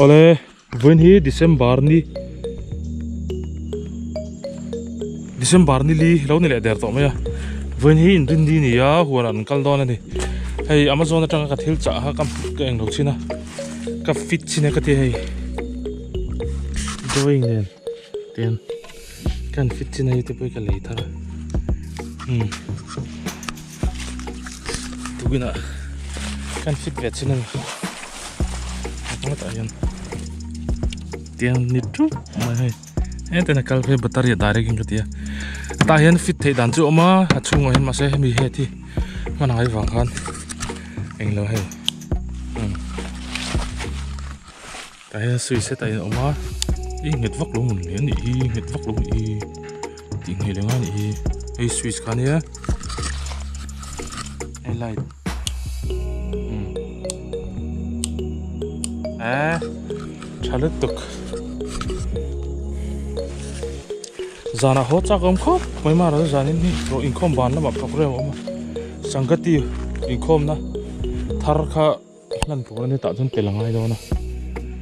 Awle vawiin hi December ni December ni li lo ni leh der tawh mai a vawiin hi inrin ni ni a huan ah an kal dawn a ni hei Amazon atanga ka thil chah kha ka englo chin a ka fit chin a ka ti hei drawing nen tian ka han fit chin a hei te pawh hi ka lei thar a umm tukinah ka han fit ve chin a ni hetah hian tiang ni thup mai hei hetah hian a kal phei battery a direct in ka ti a tah hian fit theih dan chu a awm a a chhungah hian mahse hemi het hi hman a ngai vang khan englo hei umm. Tah hian switch hetah hian a awm a ih nghet vak lo mun hle a nih hi nghet vak lo nih hi tih ngheh leh ngai a nih hi hei switch kha ania hei light umm eh tha lutuk zanah haw chak a awm khawp mai mara chu zanin hi rawh inkhawm ban lamah program a awm a sangati inkhawmna thar kha. Hlan tur a ni tah chuan tel a ngai dawn a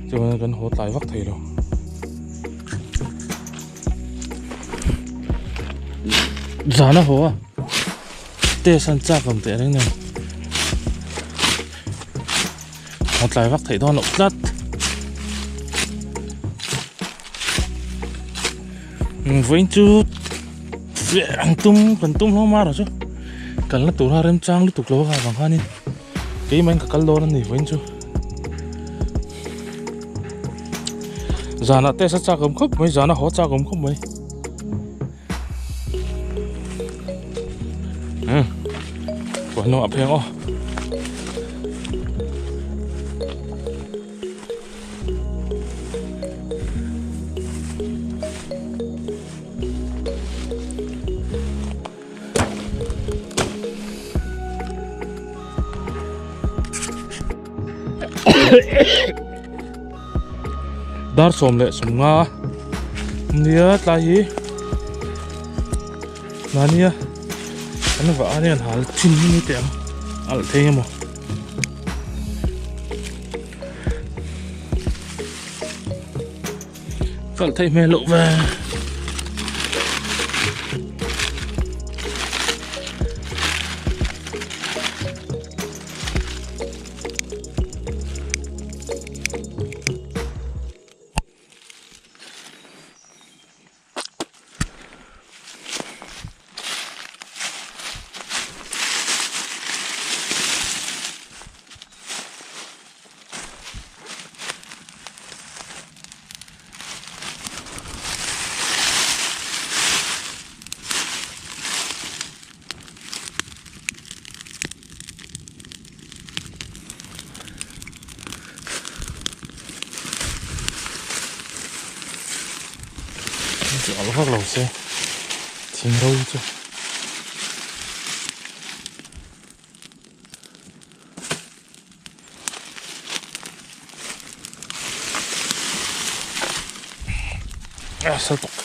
chuan kan haw tlai vak thei lo zan a haw a test an chak awm teh reng nen haw tlai vak theih dawn loh tlat vawiin chu ang tum kan tum hlawm a chu kalna tura remchang lutuk lo avang khanin. Keimah in ka kal dawn a ni vawiin chu zanah test a chak awm khawp mai zana haw chak awm khawp mai umm puan hnungah phei ang aw. Dar 15 nia tlai hi mahnia an vah a nia an hal thin ni teh ang alh thei emaw. Kalh theih hmel loh ve. Chu alh vak lo se thing ro chu. A sal tawk.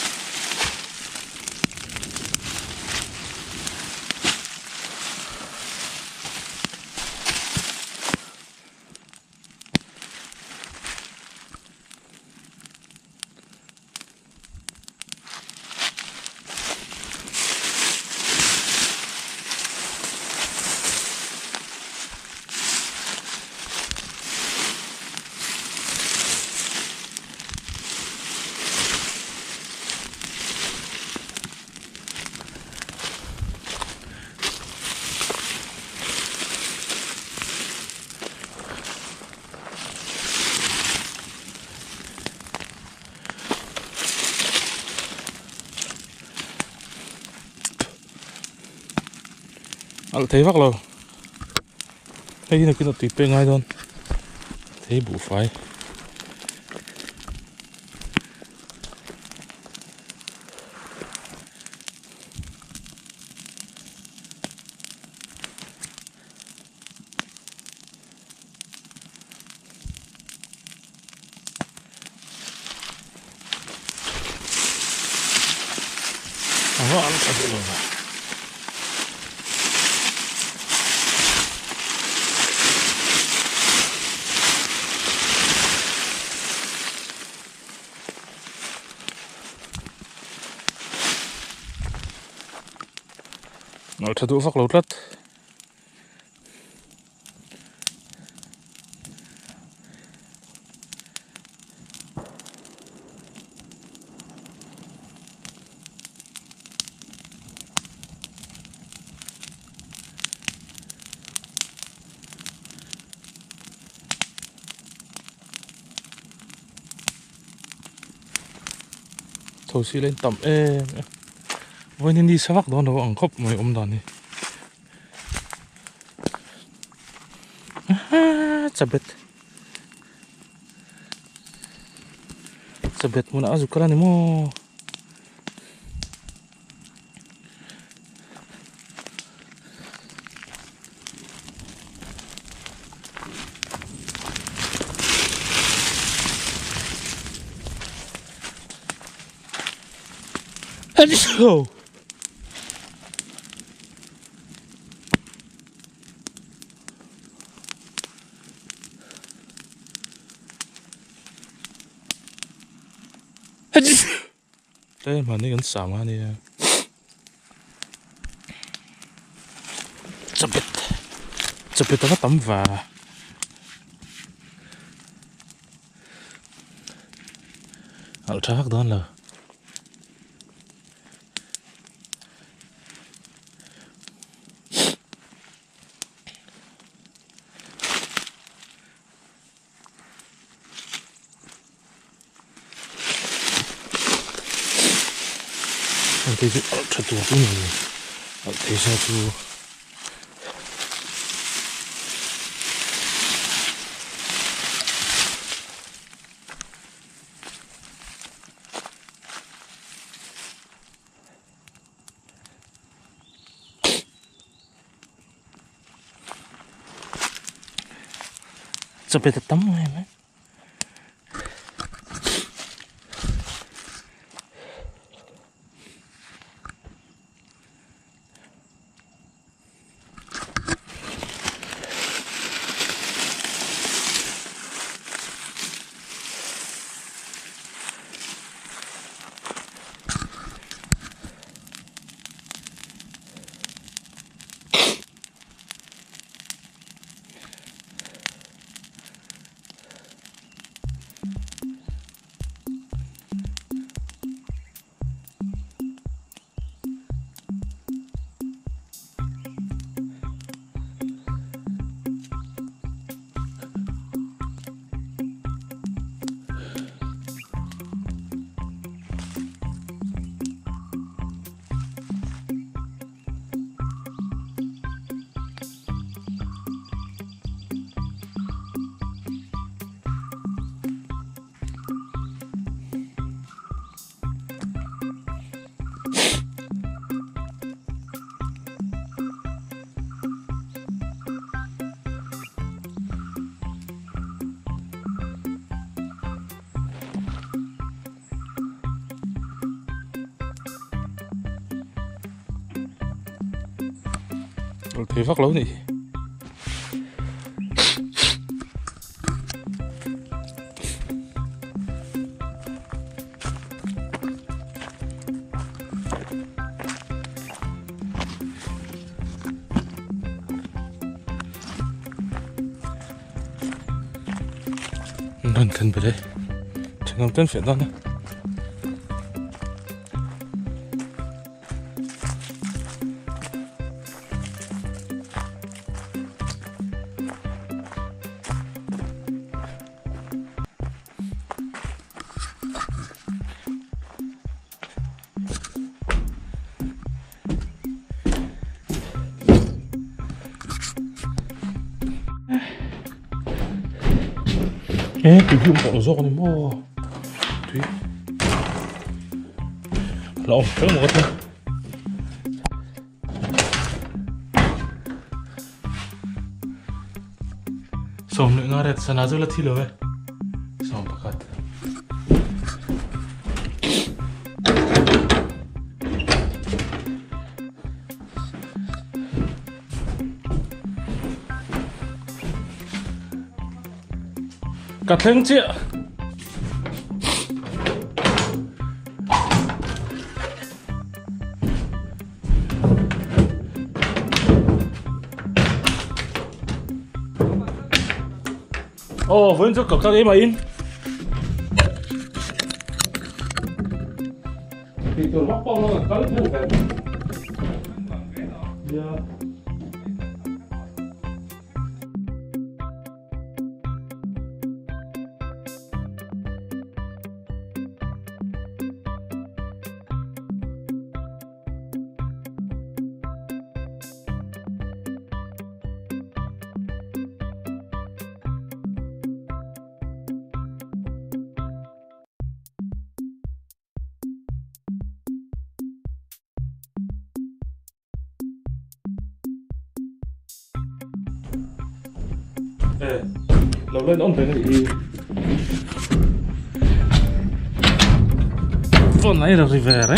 Alh thei vak lo hei hi nakin a tui pek ngai dawn thei buhfai. Nalh tha duh vak lo tlat. Thosi la in tam em em vawiin hi ni sa vak dawn lo ang khawp mai awm dan hi chabet chabet hmunah a zuk kal a ni maw. Tlai hman hi kan sam a nia chawpet chawpet ava tam va alh tha vak dawn lo. Heng te chu alh tha tur chu ni alh thei sa chu Chawpet a tam em mai. Thei vak lo nih hi. An rawn thlen belh e thenawm ten fiah dawn a. E tui hi awm tawh lo zawk a ni maw tui la awm kher maw ka tia. Sawm leh nga ret sana chu la thi lo e sawm pakhat. Ka thleng chiah. Aw vawiin chu ka kal em a in. Tih tur vak pawh ka kal phei ve. Nia. Lo lên on reng i phone này là river ấy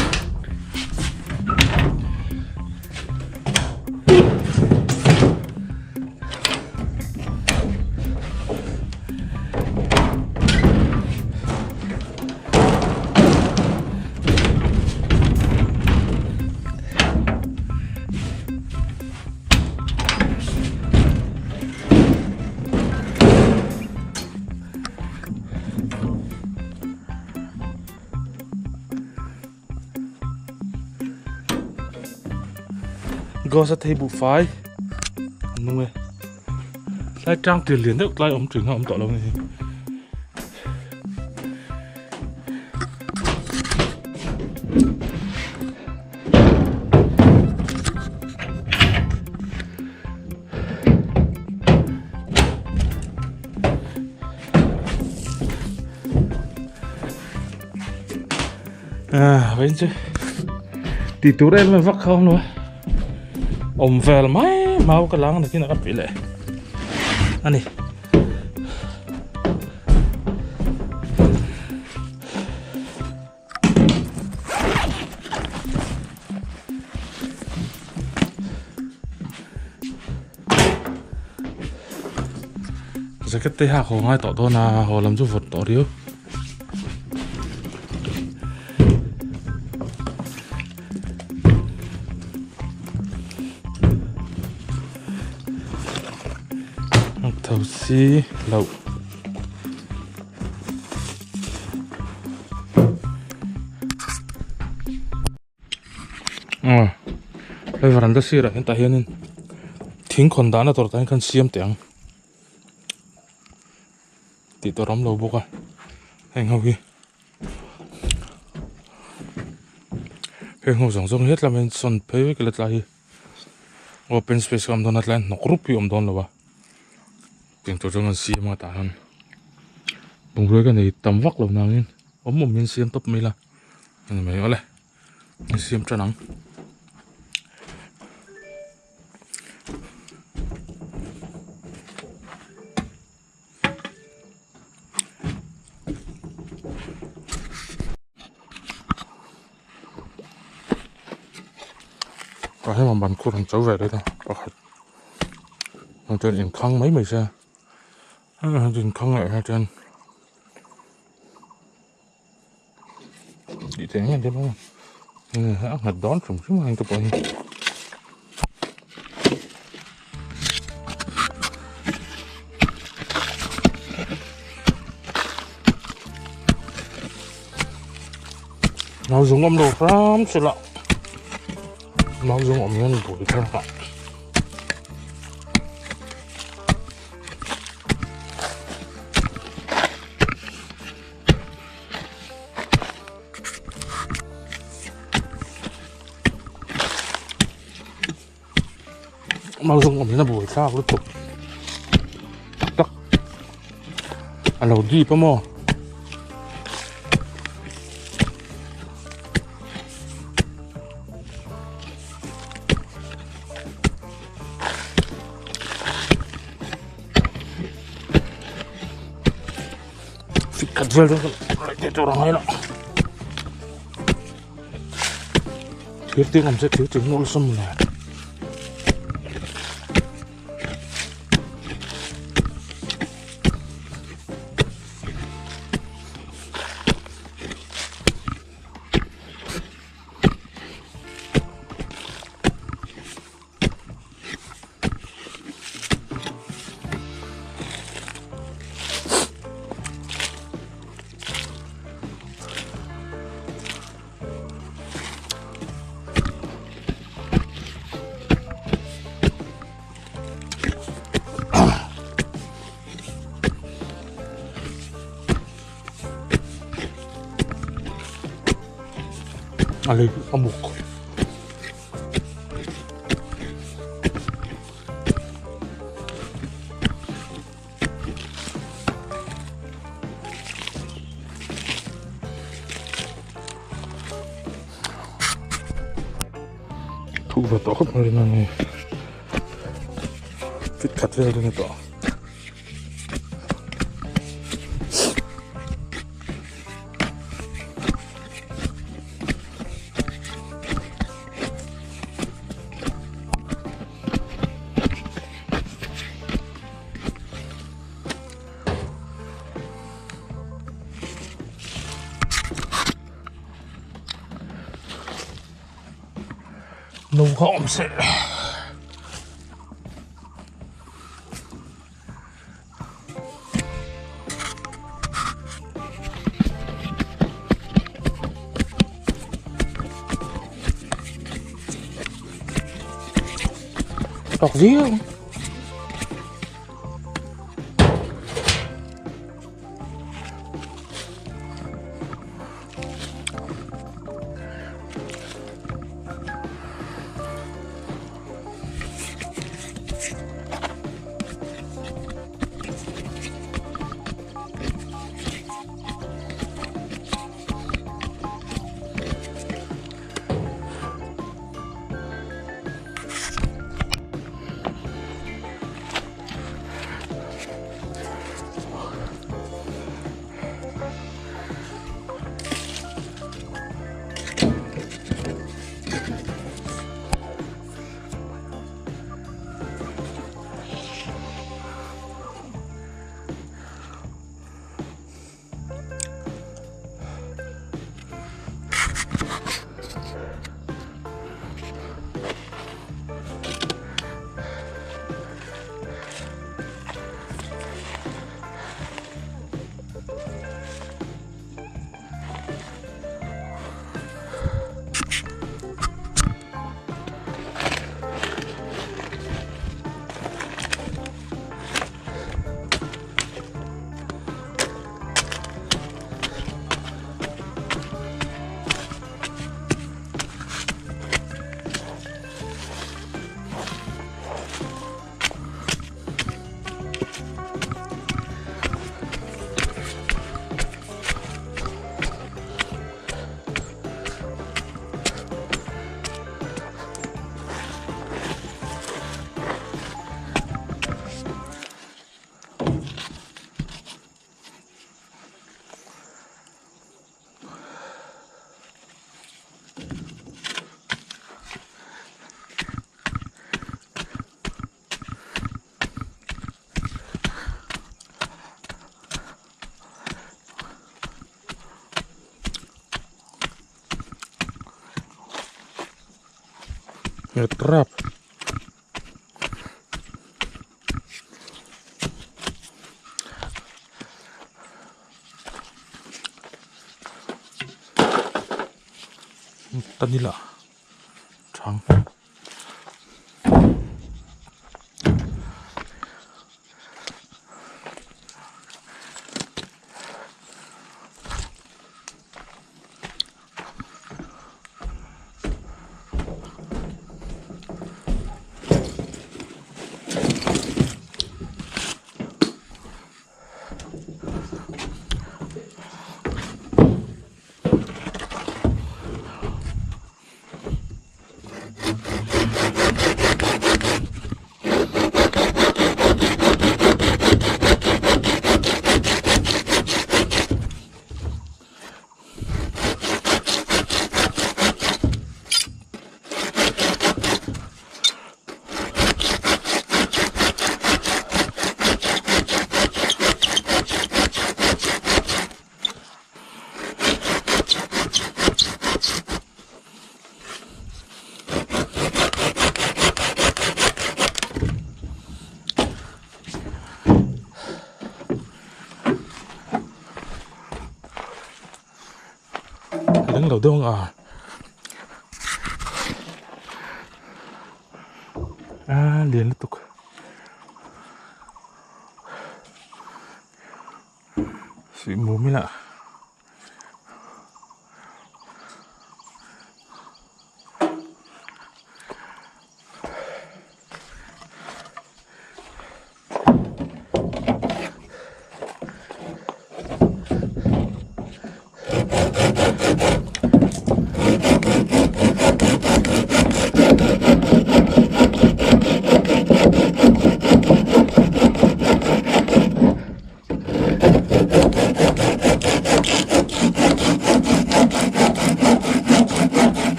Ghost a thei buhfai an nung e tlai tang tir lian deuh tlai awm thin a awm tawh lo a ni hi. À bên chứ thì tur em vak không luôn om vel mai mau ka lang nakin ka pile ani Jacket te ha haw ngai tawh dawn a haw lam chu vawt tawh riau. Tho si loh. Aw hei varanda sirah hian tah hianin thing khawn dahna tur tah hian khan siam teh ang tih tur a awm lo bawk a heng ho hi heng ho zawng zawng hi hetlai ah hian sawn phei vek ila tlai hi open space a awm dawn a tlai hnawk rup hi a awm dawn lo a tiang tur chuan an siam a tah hian bungrua hi ka nei tam vak lo nangin awm awm hian siam tawp mai ila a ni mai awle. An siam tan ang. Tah hian ban khur an cho ve daih a pakhat heng chuan inkhang mai mai se inkhang leh hian chuan. Tih theih nge dawn a a nghat dawn hrim hrim a heng te pawh hi. Nau zung awm lo hram sela nau zung awm hian buai thar a. Mau zawng awm hian a buai thlak lutuk tak tak a lo dip a maw. Khat vel dawn ka tih tur ang ailo thir ting awm se thir ting nawlh awm le. A lei a muk. Thu ve tawh khawp mai rin a ni. Fit khat vel rin a tawh. No kha awm se. Tawk viau. Trap. Tanila chang. Leng lo deuh ang a a lian lutuk suih mum ila.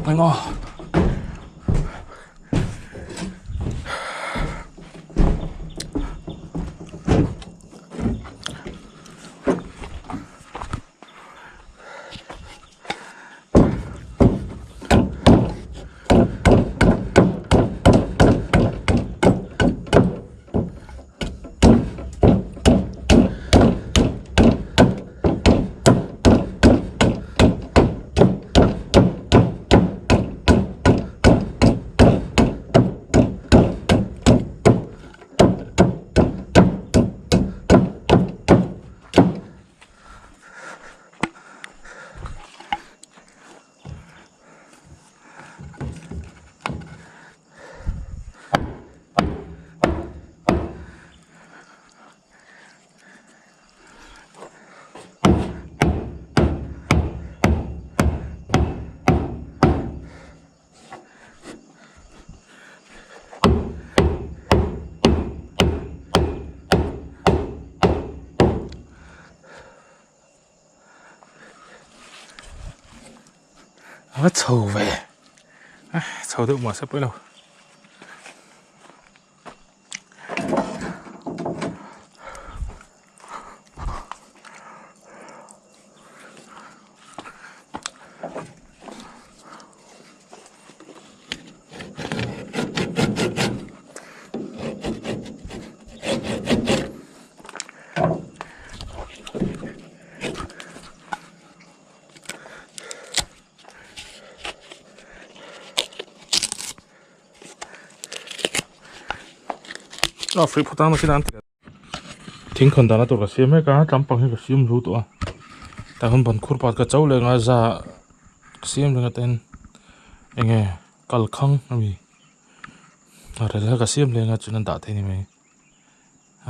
Mai maw. A va chho ve chho deuh mahse pawh ilo. A free phawt ang nakina an ti thing khawn dahna tur ka siam mek a tlampang hi ka siam zo tawh a tah hian ban khur pakhat ka cho leh anga za ka siam reng a ten eng nge kalkhang a mi a rel kha ka siam leh anga chuan an dah thei a ni mai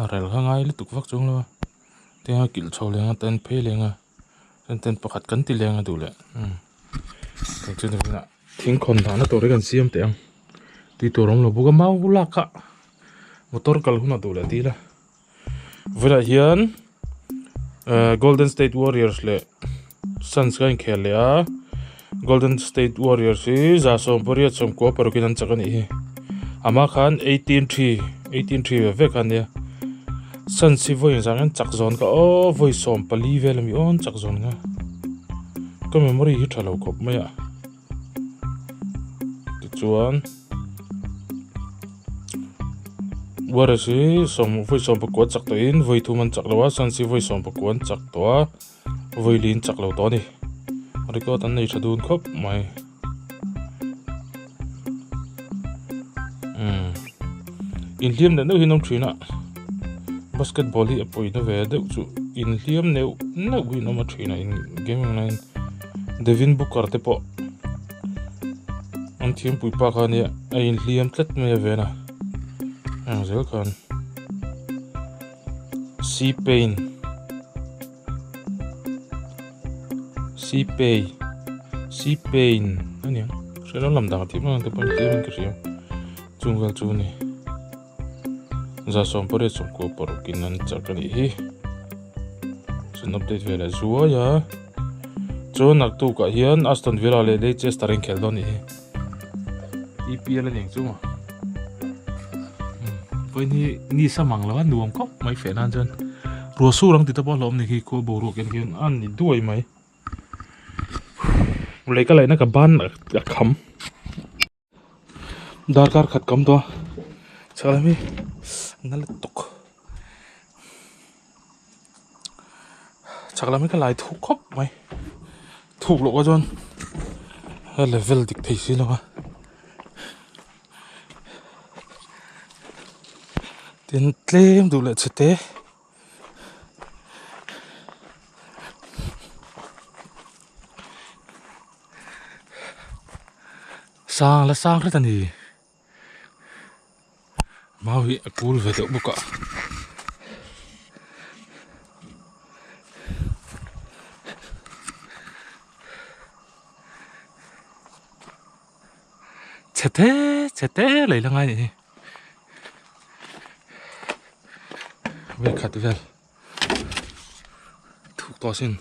a rel kha ngai lutuk vak chuang lo a tin a kilh chho leh anga ten phei leh anga chuan ten pakhat kan ti leng a duh leh umm thing khawn dahna tur hi kan siam teh ang tih tur a awm lo bawk a mau lak kha motor kal hunah duh leh dil a vawilah hian ehh golden state warriors leh suns kha a inkhel leh a golden state warriors hi za sawmpariat sawmkua paruk in an chak a nih hi amah khan 18-3 18-3 ve vek a nia suns hi vawiin zan hian chak zawn kha aw vawi 14 vel ami awn chak zawn kha ka memory hi tha lo khawp mai a tichuan warriors hi sawm vawi 11 chak tawhin vawi thum an chak lo a suns hi vawi 11 an chak tawh a. Vawilin chak lo tawh a ni. Record an nei tha dun khawp mai. Umm inhliam leh neuh hi an awm thin a basketball hi a pawina ve deuh chu inhliam neuh neuh hi an awm a thin a in game ang laiin Devin Booker te pawh an thiampui pa kha ania a inhliam tlat mai a ven a heng zel khan C pain. Sipei Sipein a ni ang hre lo lam dang tih mai ang te pawh tlem in ka hria chung vel chu a ni za sawm pariat sawmkua paruk in an chak a nih hi chuan update velah zuai a chuan naktuk ah hian Aston Villa leh Leicester a inkhel dawn a nih hi. EPL a ni ang chu maw vawiin hi ni sam ang lo a nuam khawp mai feh nan chuan ruah sur ang ti te pawh a hlawm ni khi khua boruak en hian a ni duai mai lei ka laihna ka ban a kham darkar khat kam tawh a chhak lam hi a na lutuk chhak lam hi ka lai thuk khawp mai thuk loh ah chuan a level dik thei si lo a tin tlem duh leh chhe te. Sang la sang hret a ni. Mau hi a kul ve deuh bawk a. Chhe te chhe te lei la ngai a nih hi. Vekhat vel thuk tawh a sin.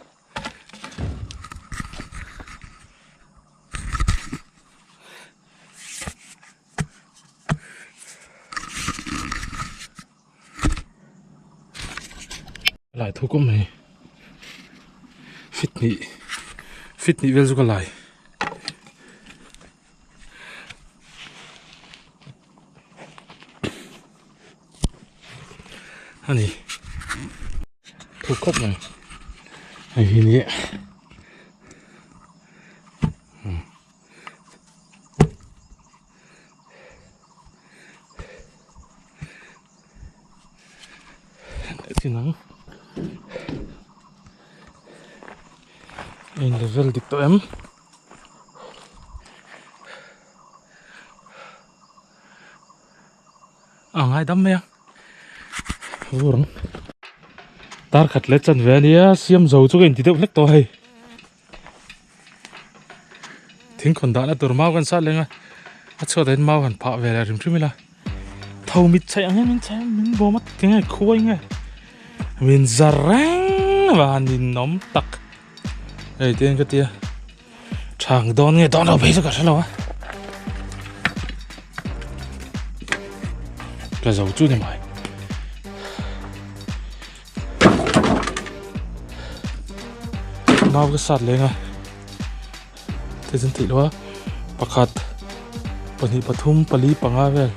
Lai thu kawp mai fit hnih fit hnih vel chu ka lai. Ani thu khawp mai hei hi ni chin ang in level dik tawh em. A ngai dam mai a vur ang tar khat leh chan ve ania siam zo chu ka inti deuh hlek tawh hei thingkhawn dahna tur mau kan sat leng a a chhuat ah hian mau han phah ve leh hrim hrim ila tho mit chhaih ang hian min chhaih a min bawm a tinge khuai nge min za reng van ninawm tak hei tihian ka tia. Chhang dawn nge dawn lo phei chu ka hre lo a. Ka zo chu ni mai. Mau ka sat leng a. Te zan thei lo a. Pakhat pahnih pathum pali panga vel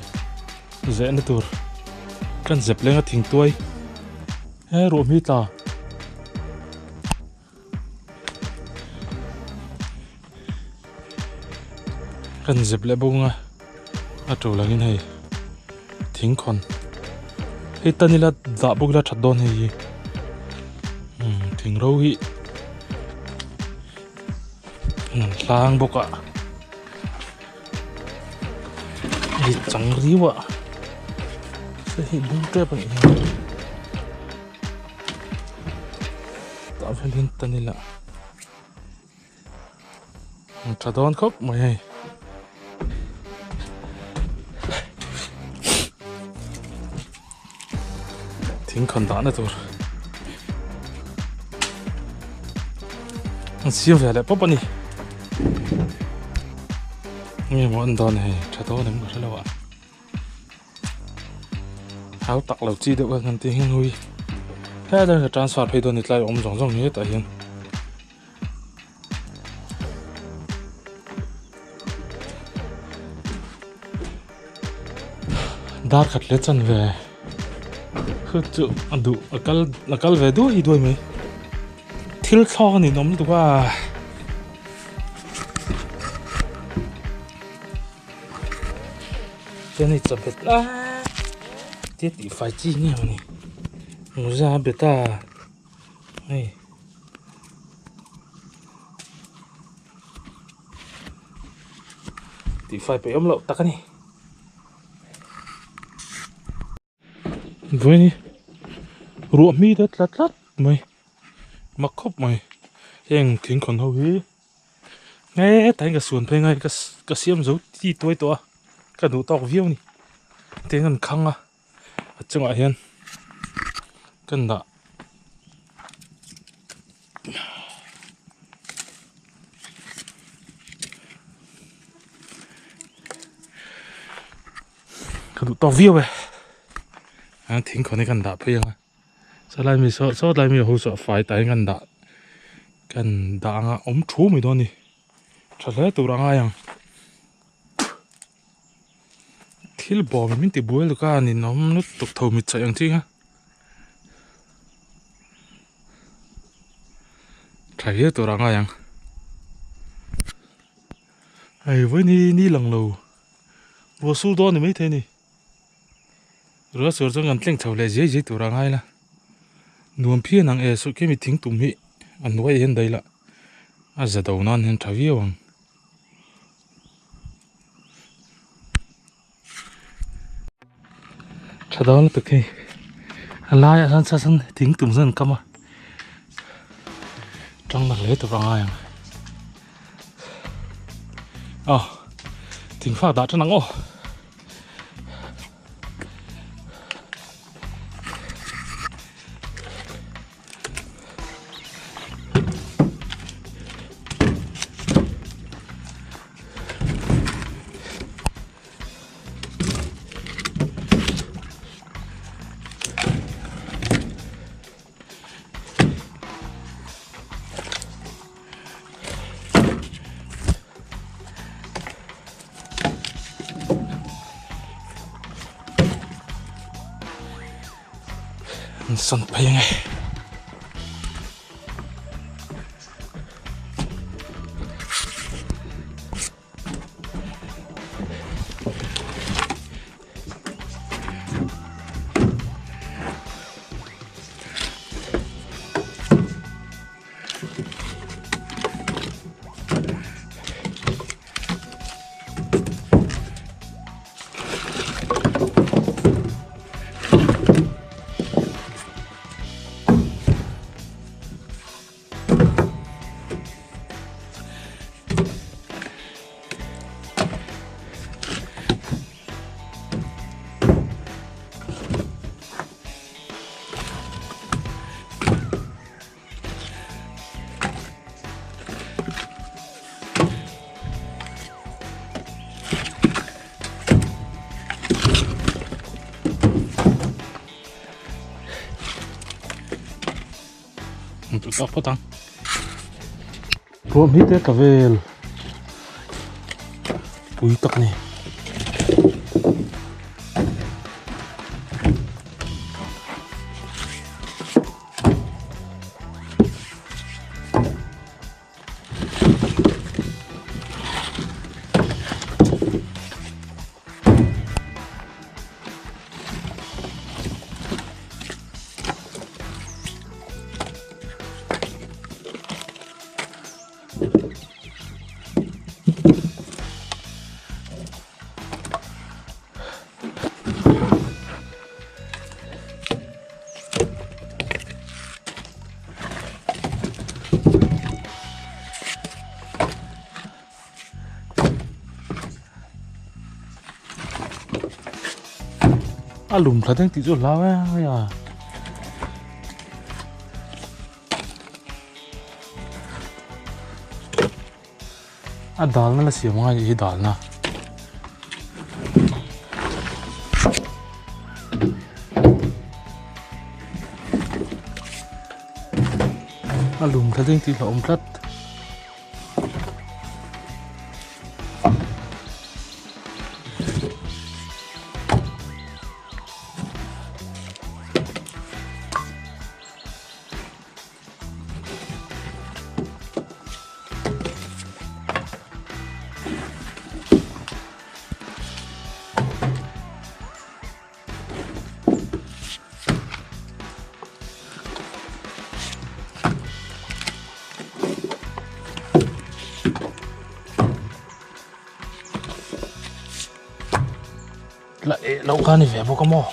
zehna tur kan zep leng a thingtuai he ruah hmi tla. Kan zep leh bawk ang a a to langin hei thingkhawn hei tan ila dah bawk ila that dawn hei hi umm thing ro hi an hlang bawk a hei chang riau a hei bung tep a nih hi. Tah vel hian tan ila an tha dawn khawp mai hei. Thingkhawn dahna tur an siam ve leh pawp a ni. Nge maw an dawn hei tha dawn em ka hre lo a. Hau tak lo chi deuh kan tih hi hui helai hian ka transfer phei dawn a ni tlai awm zawng zawng hi hetah hian dar khat leh chan ve khu chu a duh a kal a kal ve duai duai mai thil thlawk a ninawm lutuk a. Chuan hei chawhmeh lai te tih fai chi nge maw ni mawza a bet a hei tih fai peih awm loh tak a ni. Vawiin ruah hmi te tla tlat mai mak khawp mai heng thingkhawn ho hi hetah hian ka suan phei ngai ka siam zo ti tuai tawh a ka duh tawk viau a ni tin an khang a a chungah hian kan dah. Ka duh tawk viau e a thingkhawn hi kan dah phei ang a sawlai mi saw sawtlai mi ho saw a fai tah hian kan dah kan dah ang a awm thu mai dawn a ni tha hle tur a ngai ang thil bawm min ti buai lutuk a ninawm lutuk tho mit chhaih ang chi kha tha viau tur a ngai ang hei vawiin hi ni lang lo. Ruah sur dawn a ni maithei a ni. Ruah sur chuan kan tleng chho leh zai zai tur a ngai la. Nuam phian ang e saw khemi thing tum hi a hnuaiah hian daih la a za do nan hian tha viau ang. Tha dawn lutuk hei a laiah hian chuan sawn thing tum chuan an kam a tang na hle tur a ngai ang aw thing fak dah tan ang aw. Insawn phei ange. Tak phawt ang ruam hi te ka vel pui tak a ni. A lum thla deng tih chu hlau e a. A dalna la siam angai hi dalna. A lum thla ding tih hlauhawm tlat. La eh lo kha ni ve bawk a maw.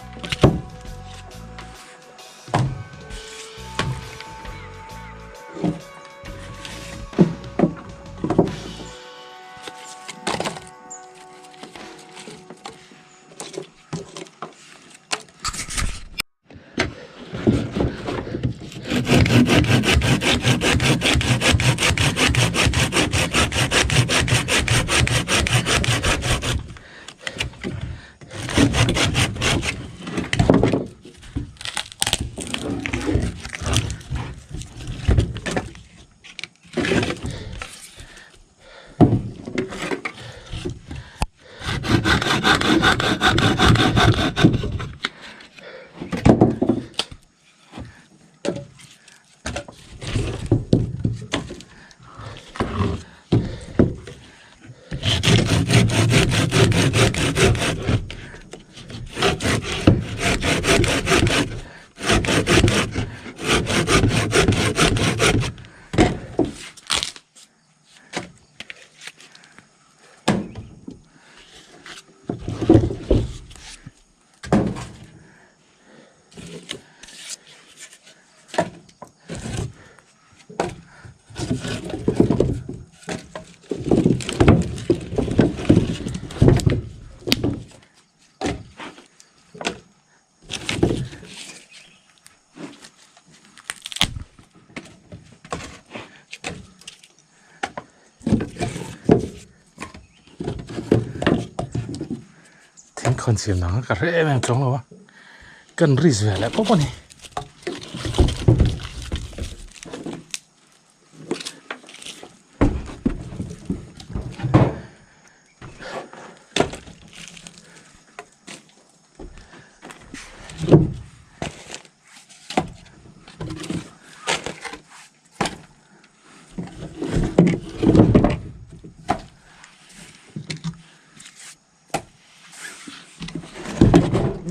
Thingkhawn siam dang ka hre em em chuang lo a kan risk ve leh pawp a ni.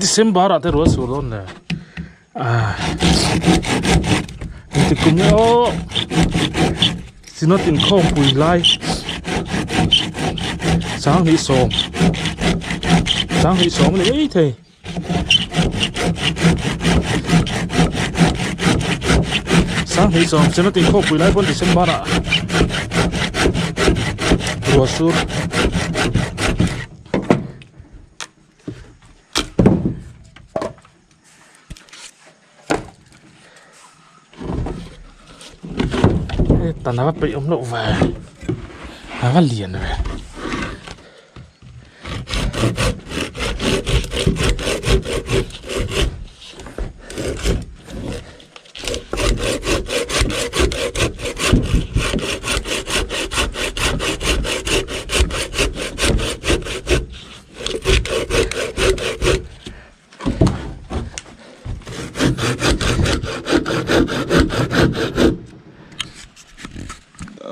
December ah te ruah sur dawn le ah engtik kum nge aw Synod inkhawmpui lai 20 sawm 20 sawm a ni maithei. 20 sawm Synod inkhawmpui lai pawn December ah ruah sur. Heta nala peih awm loh ve a va lian ve.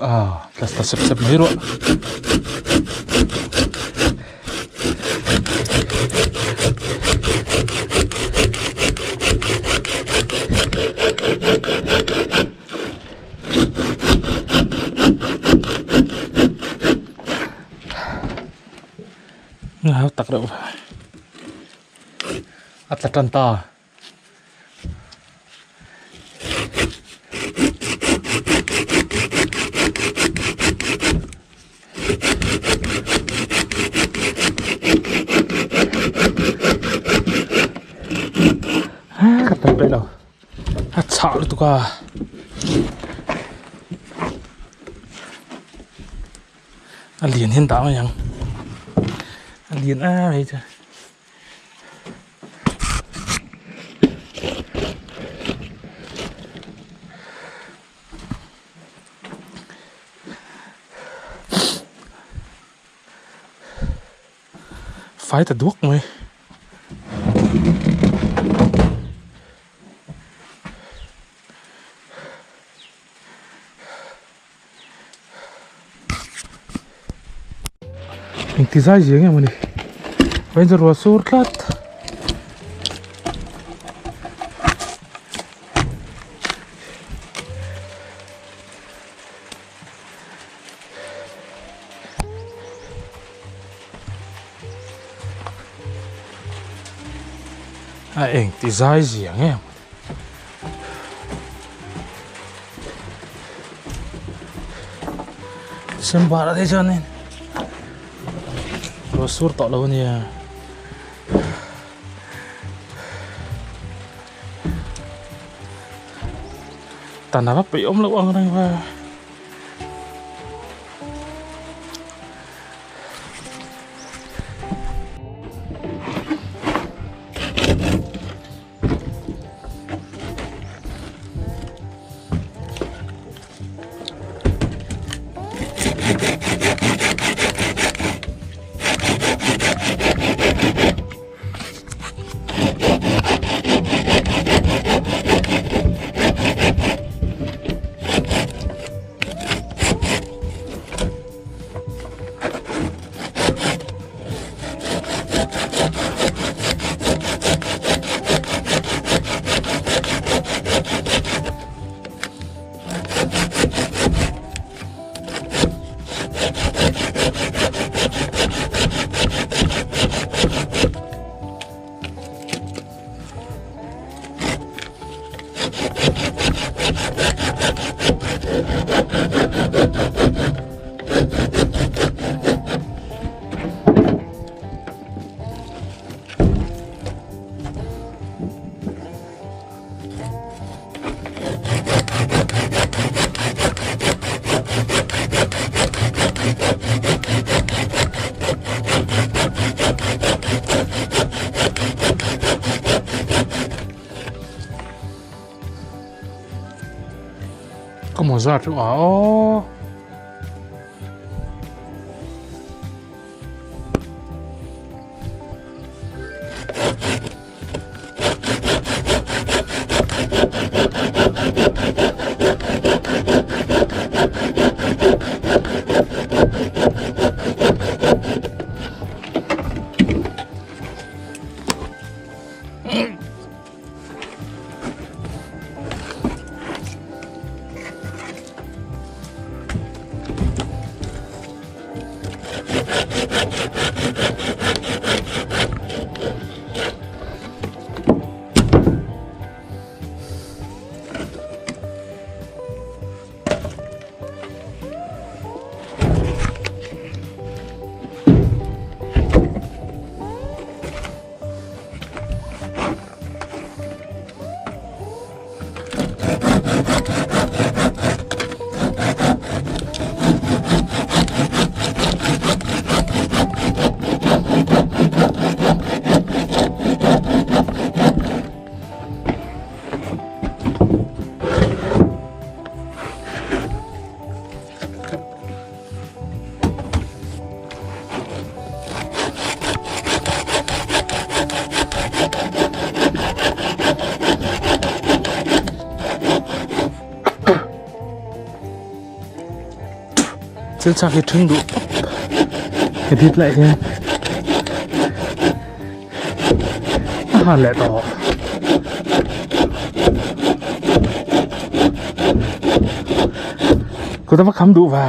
Ah, tla ta sep sep mai ruah. Hau tak reuh a tla tan ta. Ka tan peih lo a chhah lutuk a. A lian hian dah mai ang a lian em mai chu. Fai ta duak mai. Engti zai zia nge mawni ranger ruah sur tlat a engti zai zia nge mawni. December ah te chuanin ruah sur tawh lo ania tan a va peih awm loh ang reng va. Ka mawza chu a aw. Thil chak hi ṭhing duh tawp ka dip lai hian a han leh tawh. Kut a va kham duh ve.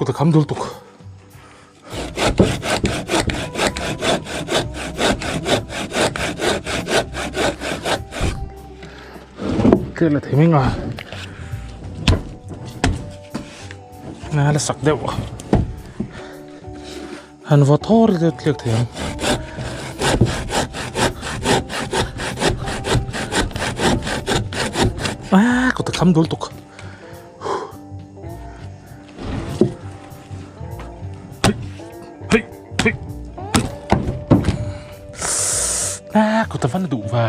Kut a kham dul tuk. Tlek la thei mai nga. Nga la sak deuh. Han vaw thawr deuh tliak thei ang. Ah, kut a kham dul tuk. Ah, kut a van duh ve.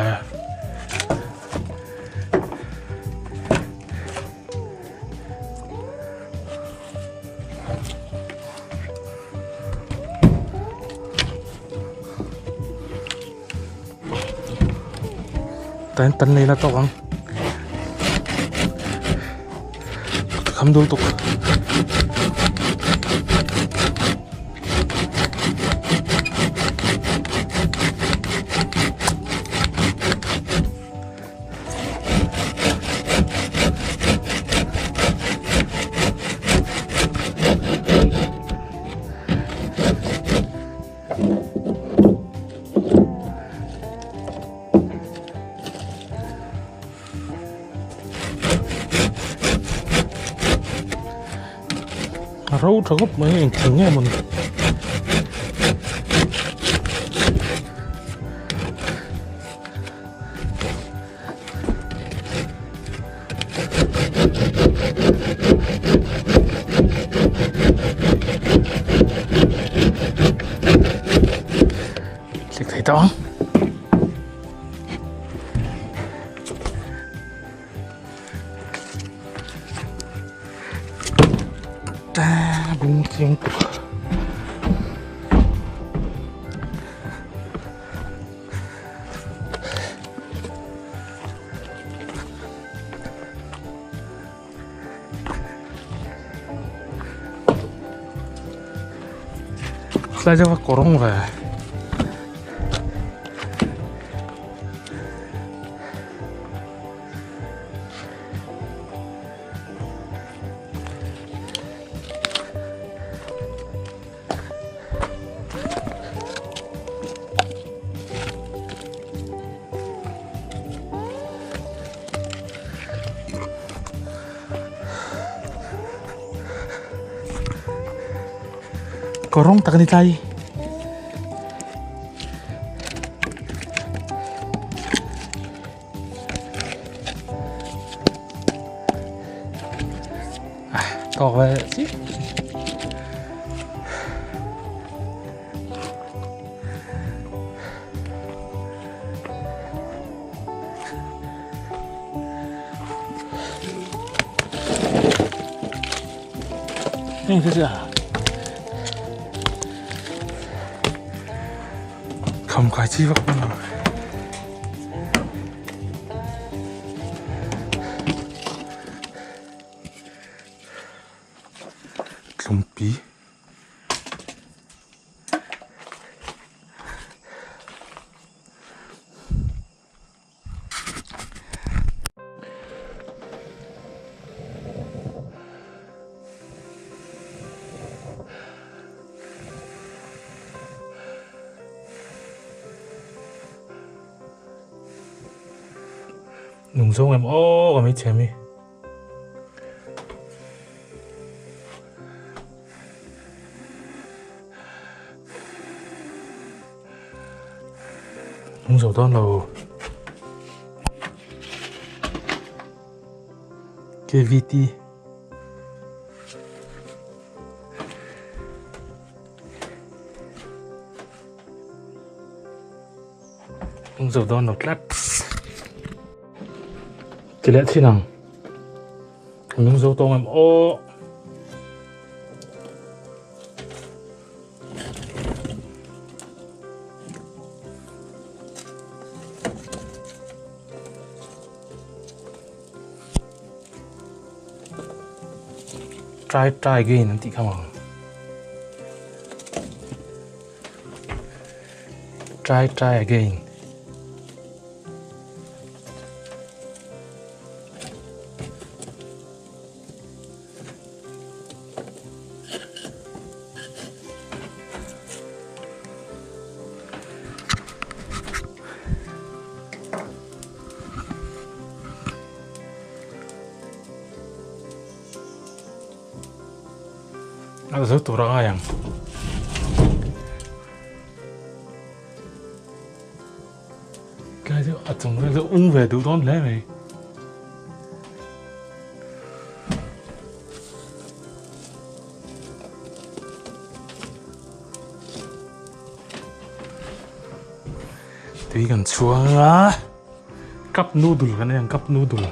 Tan tan nei la tawk ang. Kham dul tuk. A ro tha khawp mai eng thing nge maw ni. Thlik thei tawh ang. Ta bung chiang tuk. Tlai deuh a kawrawng ve. Kawr rawng tak a ni tlai. Tawk ve chi. Heng te chu kham kai chi vak pawh ni. Tlumpi. Nung zawng em aw ka hmeichhe mi. Nung zo dawn lo. KVT. Nung zo dawn lo tlat. Ti leh thin ang. Nung zo tawng em aw. Try try again an tih kha mang. Try try again. A zo tur a ngai ang. Tlai chu a chung vel chu ung ve duh dawn hle mai. Tui kan chhuang a, cup noodle kan ei ang cup noodle.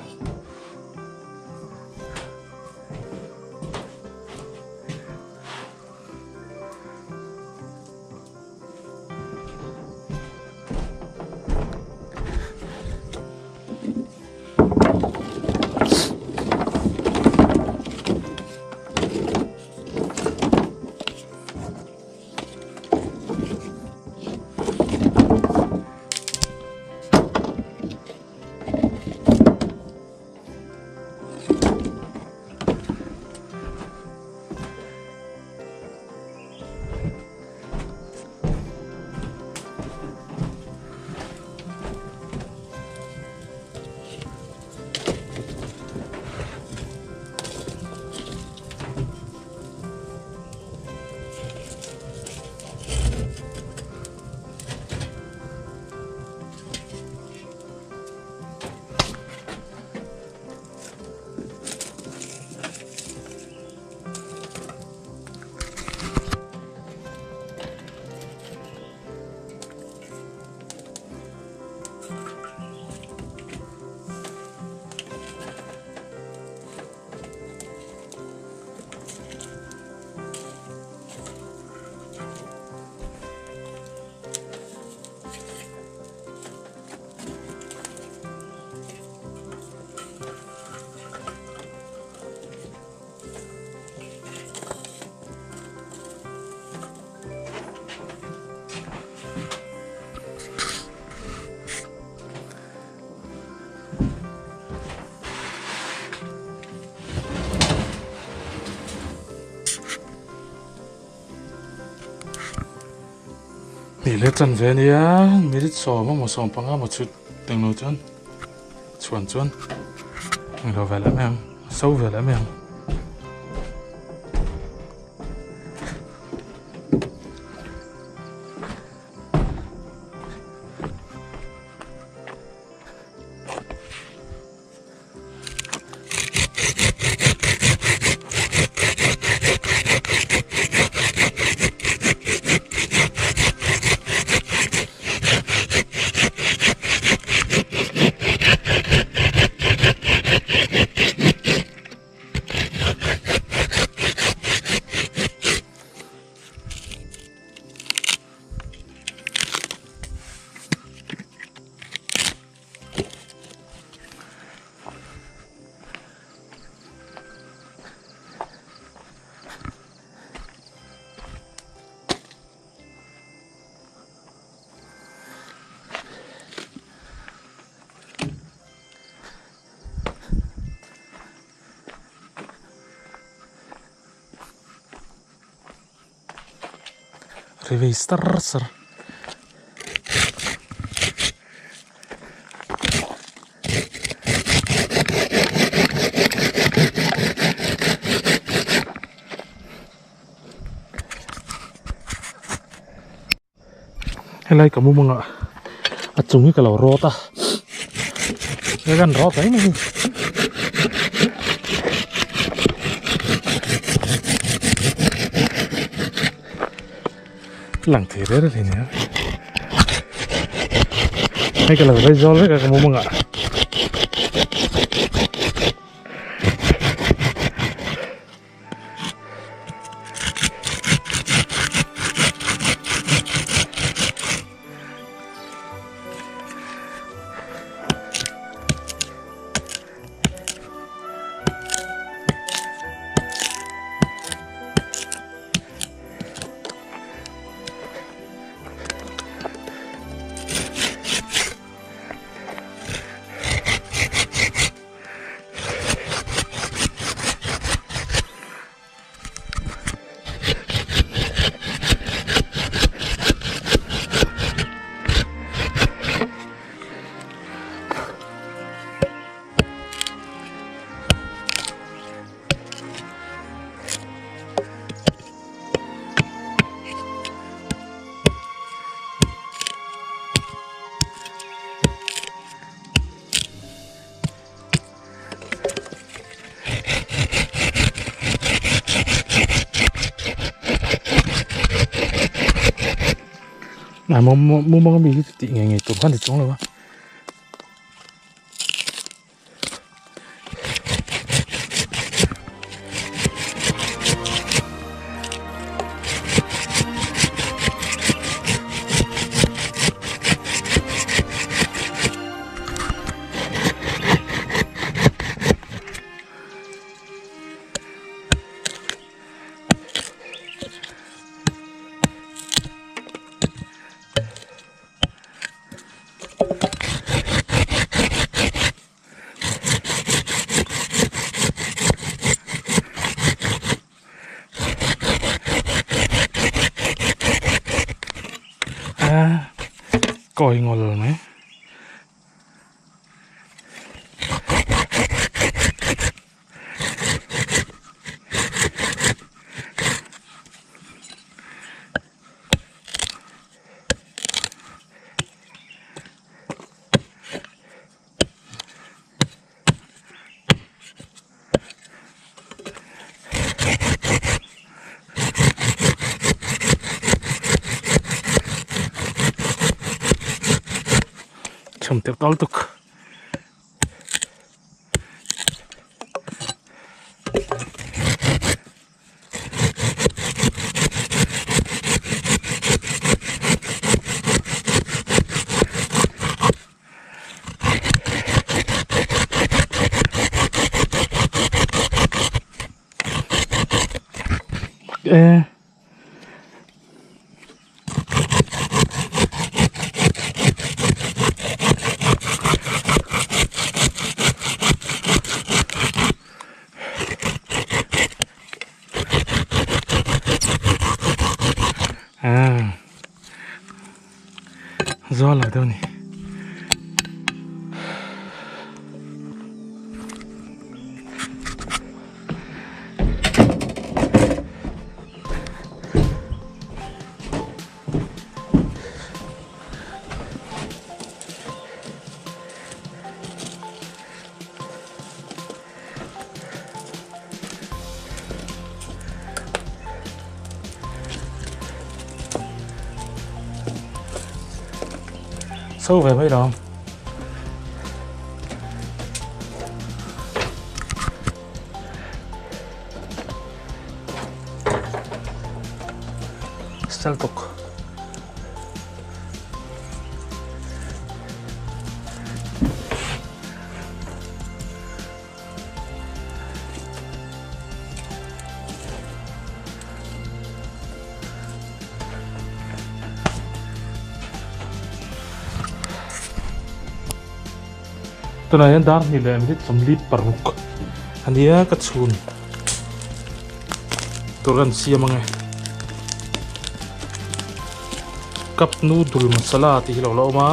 Ni le chan ve nia minute sawm emaw sawm panga emaw chhut englo chuan chhuan chuan englo ve leh mai ang a so ve leh mai ang. Ri vei sar sar. Helai ka mumangah a chung hi ka lo rawt a he kan rawt mai mai lang thei rel a ni a hei ka lo rei zawl vek a ka mumangah. Nai mumang ami hi tih ngei ngei tur kha ni chuang lo a. A kawi ngawl mai. Chum teuh tawlh tuk. E À Do là đâu nhỉ Sâu về mấy đó. Steltok. Tunah hian dar hnih leh minute 46 a nia ka chhun tur an siam ang e cup noodle masala tih hi lo la awm a.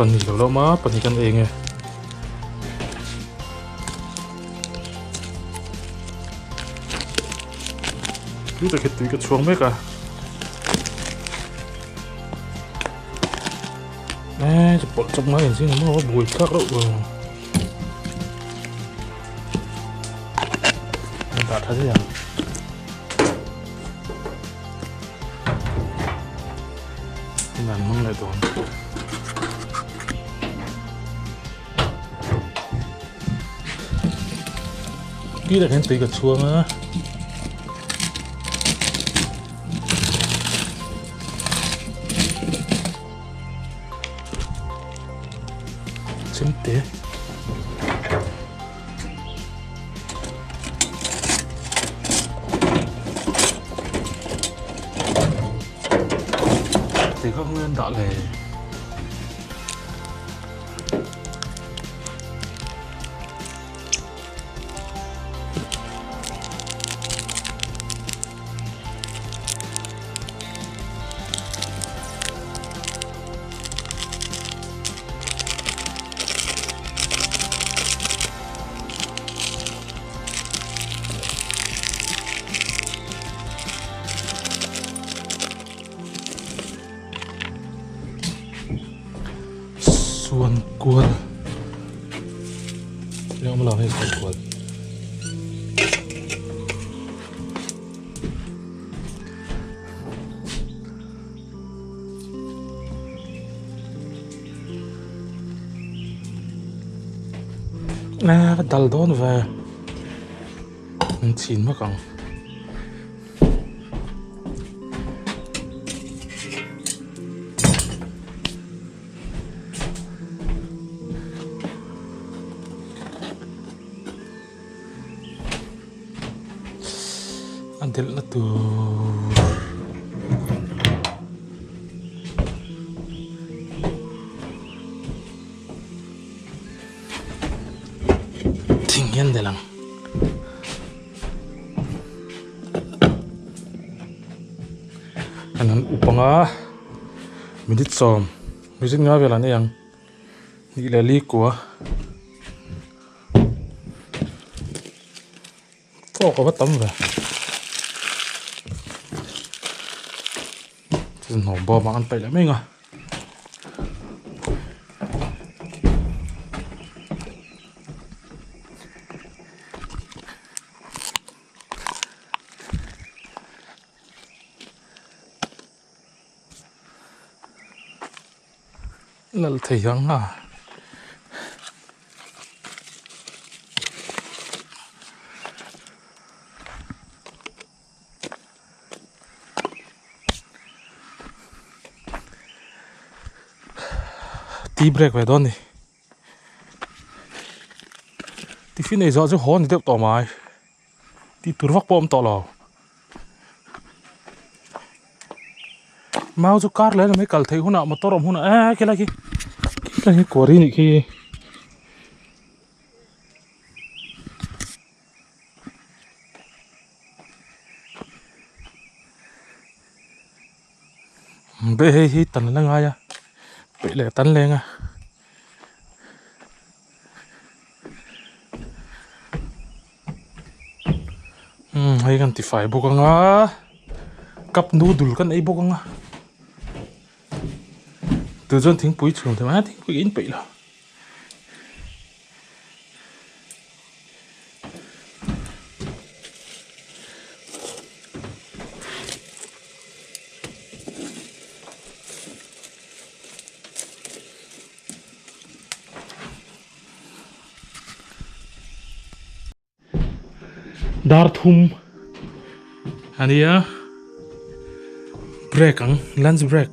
Pahnih lo lo ma pahnih kan ei nge. Tui tak hi tui ka chhuang mek a. Ê, chụp bọn chụp ngay gì nó mà bùi khác đâu rồi. Đã thấy gì à? Nan mang lại đón. Khi là khen tùy cả chuông á. Chemte. Tui kha khawnge an dah le. Suan kual eng awm lo hei suan kual. A va dal dawn ve an chhin vak ang. A delh na tur thing hian delh ang. An han up anga minute sawm minute nga velah a nei ang hnih leh li kua. Tawk a va tam ve. Thil hnawm bawm ah kan paih leh mai ang a. Lal thei ang a. Tea break ve dawn ni. Tiffin ei zawh chu haw ni deuh tawh mai. Tih tur vak pawh a awm tawh lo. Mau chu kar leh mai kal theih hunah motor awm hunah eh khilai khi khilai hi quarry nih khi. Be hei hi tan la ngai a peih leh tan leng a. Umm hei kan tifai bawk ang a cup noodle kan ei bawk ang a tah chuan thingpui chhun thei mai a thingpui ka in peih lo. Dar thum a nia break ang lunch break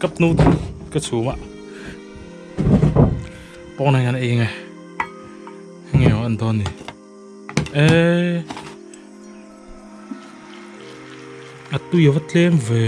cup noodle ka chhum a pawn ah hian ei nge enge maw an dawn ni eee a tui a va tlem ve.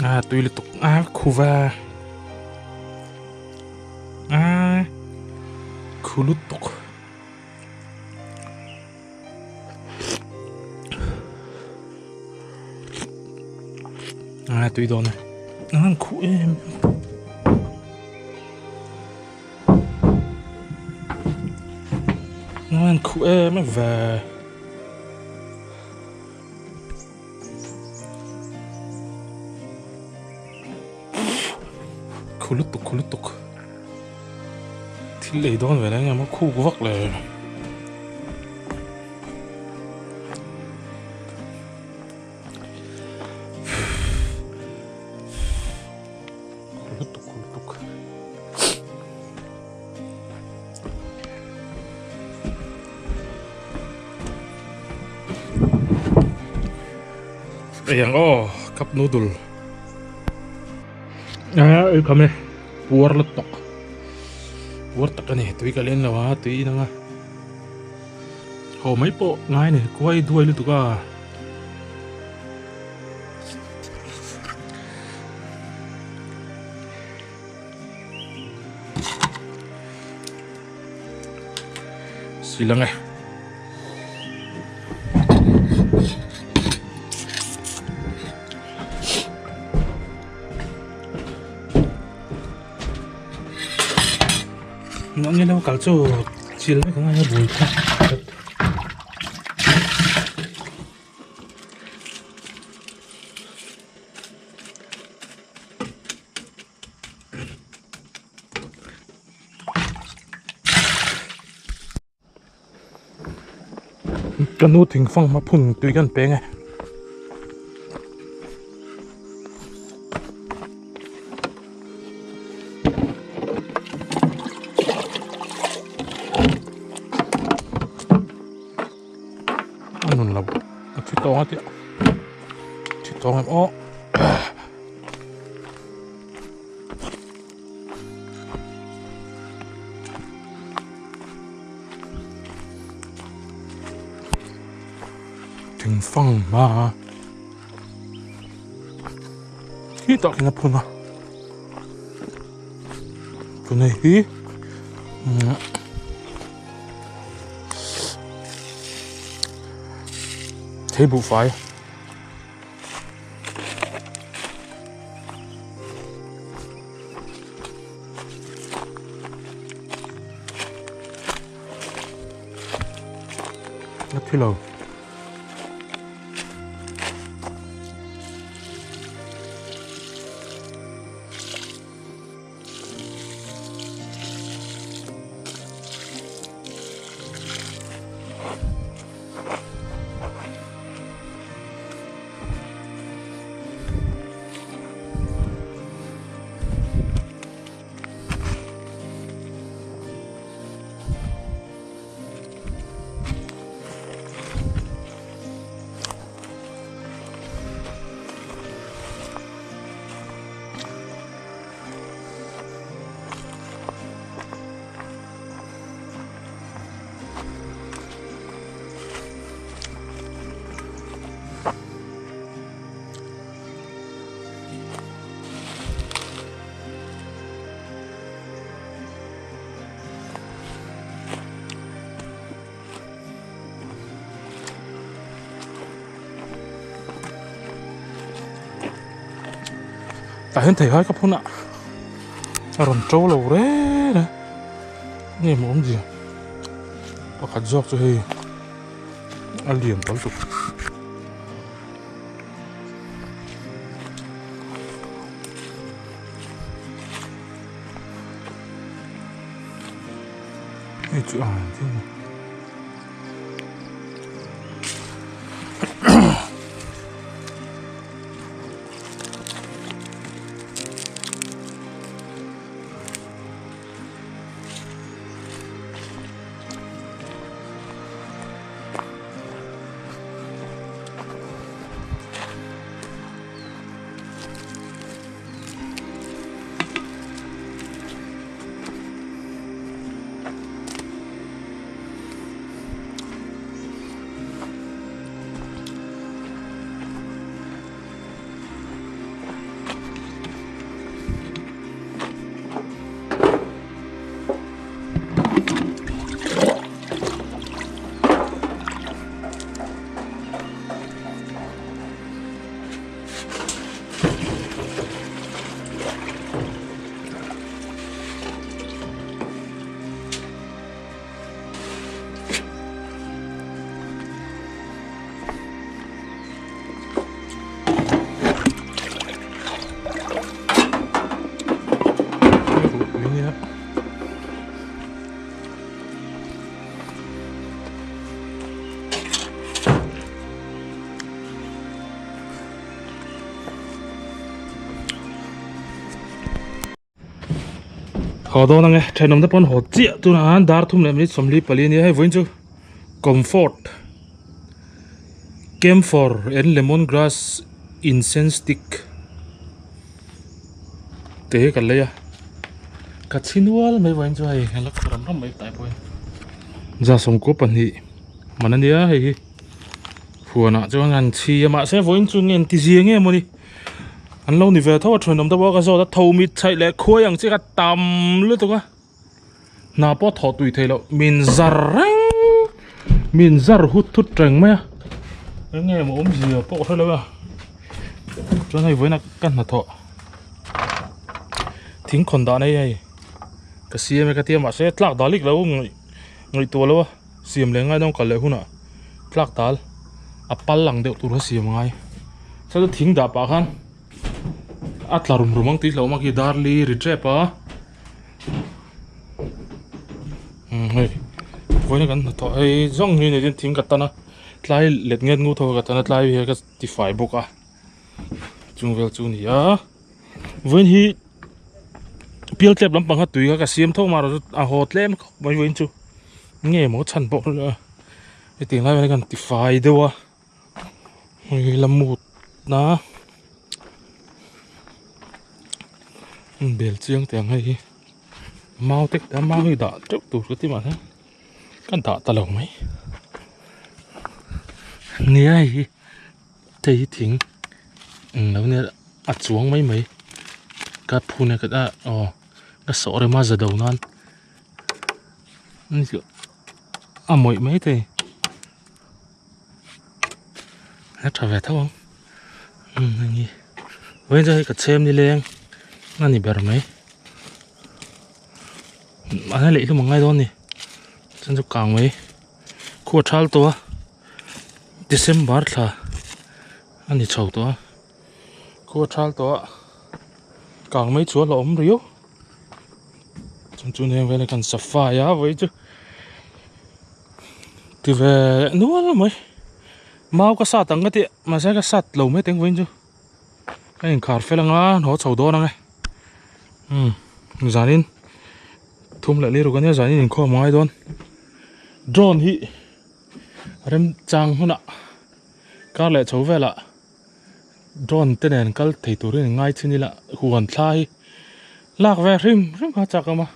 A tui lutuk a khuva a khu lutuk. A tui dawn e. An khu em. An khu em a ve. Khu lutuk khu lutuk thil ei dawn ve reng em a khuk vak le. Khu lutuk khu lutuk. Ei ang aw cup noodle a ei kham e puar lutuk puar tak a ni tui ka leng lo a tui in anga haw mai pawh ngai a ni kuai duai lutuk a. Silang e. Nó như đâu cả chỗ chỉ lấy cái này bùi thôi. Ka nu thingfang hma phun tui kan peng e. A nun lo a thi tawng a tia thi tawng em aw. Thingfang hma hi tah khian a phun a tunei hi thei buhfai. A thi lo. Tah hian thei hai ka phun a a rawn to lo reng a nge maw awmzia pakhat zawk chu hei a lian ta lutuk. Hei chu a han thing a. nia. Haw dawn ange thenawm te pawn haw chiah tunah hian dar thum leh minute 44 ania hei vawiin chu comfort camphor and lemon grass incense stick te hi ka lei a ka chhi nual mai vawiin chu hei a la khaw ram ram mai tlai pawh hi za sawmkua pahnih man ania hei hi huanah chuan an chhi a mahse vawiin chu nge an ti zia nge mawni. An lo ni ve tho a thenawm te pawh ka zawt a tho mit chhaih leh khuai ang chi kha tam lutuk a hna pawh thawh tui theih loh min zar reng min zar hut thut reng mai a eng nge maw awmzia pawh ka hre lo a chuan hei vawiin a ka hnathawh thing khawn dah nei hei ka siam e ka tia mahse tlak dal ik lo ngaihtuah lo a. Siam leh ngai dawn kal leh hunah tlak dal a pal ang deuh tur kha siam a ngai. Chuan chu thing dah pah khan a tla rum rum ang tih hlauh awm a khi dar li ri tep a. Umm hei vawiin a kan hnathawh hei zawng hi ni tin thing ka tan a tlai let nget ngut ho ka tan a tlai hi ka tifai bawk a chung vel chu a ni a vawiin hi pial tlep lampang kha tui kha ka siam tho mah erawh chu a haw tlem khawp mai vawiin chu. Nge maw chhan pawh kha hetiang lai hian kan ti fai deuh a hei la mut na bel chiang teh ang hei hi mau te a mau hi dah teuh tur ka ti mahse ka dah ta lo mai nia hei hi hei hi thing englo nia a chuang mai mai ka phun a ka aw ka sawh rem a za do nan. A mawih mai thei a tha ve tho ang umm heng hi vawiin chu hei ka chhem ni leng a ni ber mai a leh hlum angai dawn a ni chuan chu kang mai khua thal tawh a December thla a ni chho tawh a khua thal tawh a kang mai chu a la awm riau. Chuan chu heng vel hi kan safai a vawi chu ti ve nual mai mau ka sat ang ka tih mahse ka sat lo mai teng vawiin chu ka inkhar fel anga haw chho dawn ang e umm zanin thum leh liruk ania zanin inkhawm a ngai dawn drone hi remchang hunah kar leh chho velah. Drone te nen kal thei turin an ngai chin ila huan thla hi lak ve hrim hrim kha chak awm a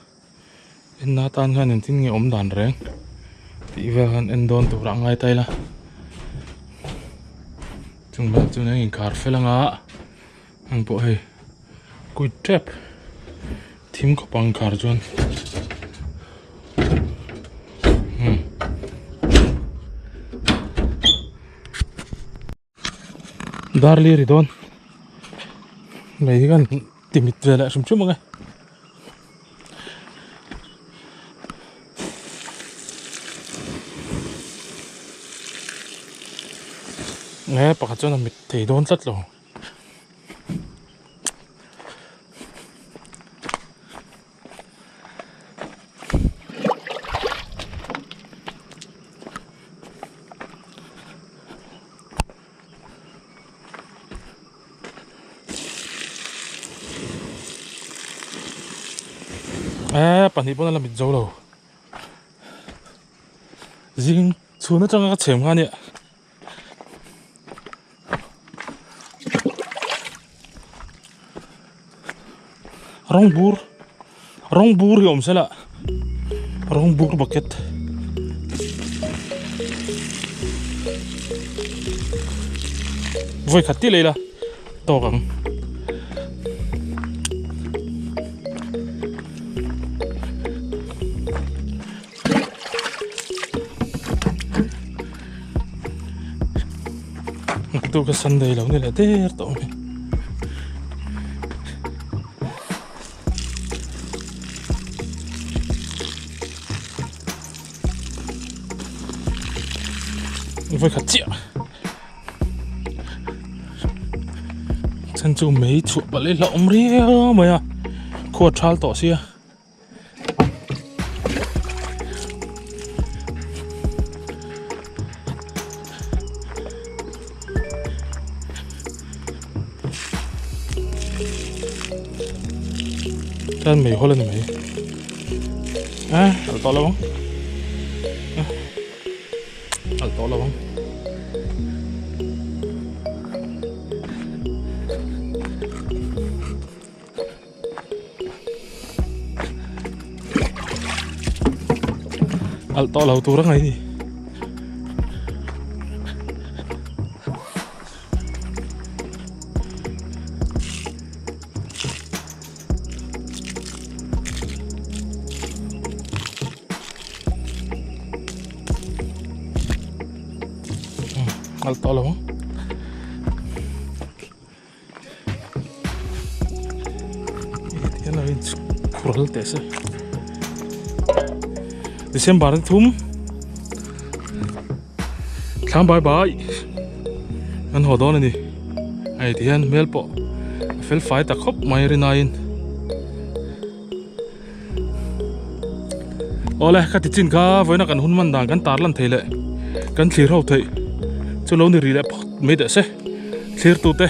en na tan khan engtin nge awm dan reng tih vel khan en dawn tur a ngai ta ila chung vel chu eng inkhar fel anga heng pawh hei kuit tep thim khawp ang khar chuan umm. Dar li ri dawn lei hi khan ti mit ve leh hrim hrim ang e. Nge pakhat chuan a mit thei dawn tlat lo. Eh pahnih pawn a la mit zo lo zing chhun atanga ka chhem kha ania rawng bur rawng bur hi awm sela rawng bur bucket vawi khat tih leh ila tawk ang. Naktuk a Sunday lo ni leh der tawh mai. Vawi khat chiah. Chan chu mei chhuah palh hi hlauhawm riau mai a, khua thal tawh sia. Chuan meihawl a ni mai. A alh tawh lo ang. Alh tawh lo ang. Alh tawh lo tur a ngai ni. Alh tawh lo ang. Khural teh se December ni thum thlam bai bai an haw dawn a ni hei ti hian hmel pawh a fel fai ta khawp mai rinaiin Awle ka ti chin kha vawiina kan hun man dan kan tar lan thei leh kan thlir ho theih chu lo ni ri leh phawt mai teh se thlir tu te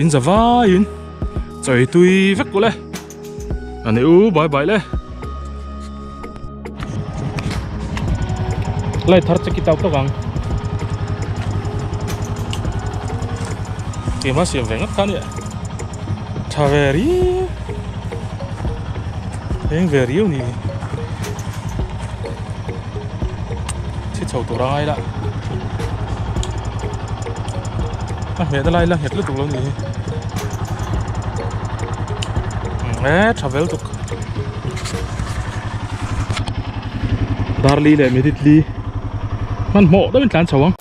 in za vaiin chawi tui vek kawlh e a ni u bai bai le light thar che ki tau tawk ang keimah siam ve ngawt kha nia. Tha ve riau eng ve riau ni chhi chho tur a ngai la a hmeh na lai la nghet lutuk lo ni hi e tha vel tuk darli leh minute li hmanhmawh deuhin tlan chho ang.